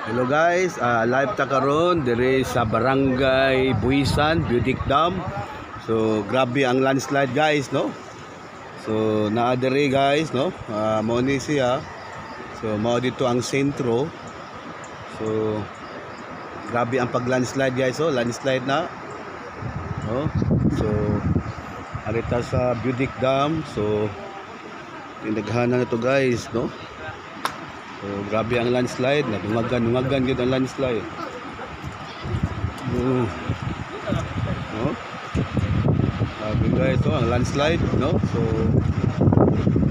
Hello guys, live ta karon diri sa Barangay Buisan, Budik Dam. So grabe ang landslide, guys, no? So naa diri, guys, no? Mao ni siya. So mao dito ang sentro. So grabe ang pag-landslide, guys, oh, landslide na. Oh. So arita sa Budik Dam. So tinaghanan na to, guys, no? So grabe ang landslide, nadungagan, dungagan gyud ang landslide. Oh. No? Grabe, guys, oh, ang landslide, no? So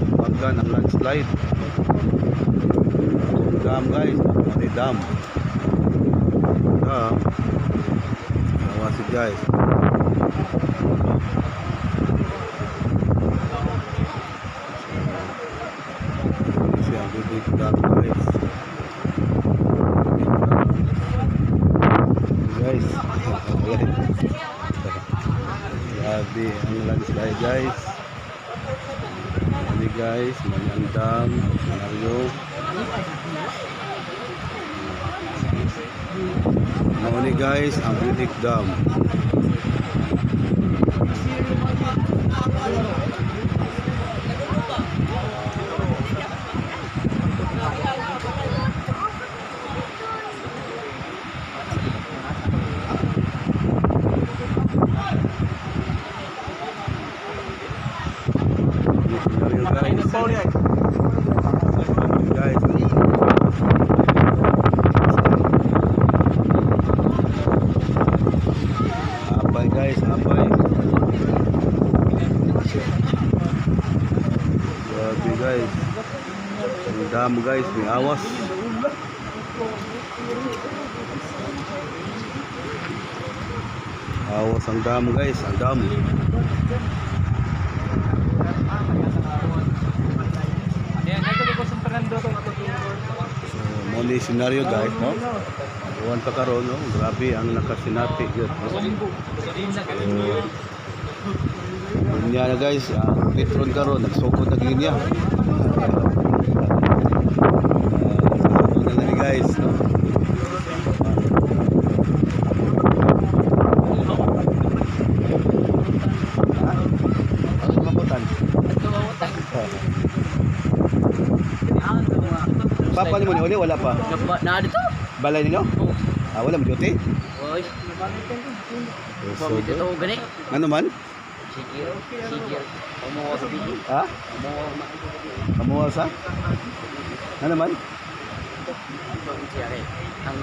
dungagan ang landslide. Dam, guys, no? Dam. Dam. Awasid, guys. Siya ang Budik Dam, guys. Guys. Grabe ang landslide, guys. Ini, guys, mani ang dam, senaryo. Mao ni, guys, ang Budik Dam. Ini senaryo, guys. Guys. Apay, guys, apay. Grabe, guys. Ang dam, guys, may awas. Awas ang dam, guys, ang dam. Ayan, nagtago ko sa Fernando to. So, mo ni scenario, guys, no? Buwan pa karon, no? Grabe ang nakasinati gyud, no? So, linya na, guys, ang Petron karon nagsugod na linya. Na ni, guys, no? Ano mabutan? Papa ni mo ni uli wala pa. Na dito. Balay ninyo? Ah, wala mo duty? Oy, So, dito gani. ano man? Sige, sige. Umuwa sa bigi. Ha? Umuwa Kamuha sa? Ano man? siya kay. Ang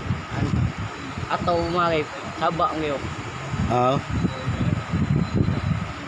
ataw mare saba ngayon. Ah.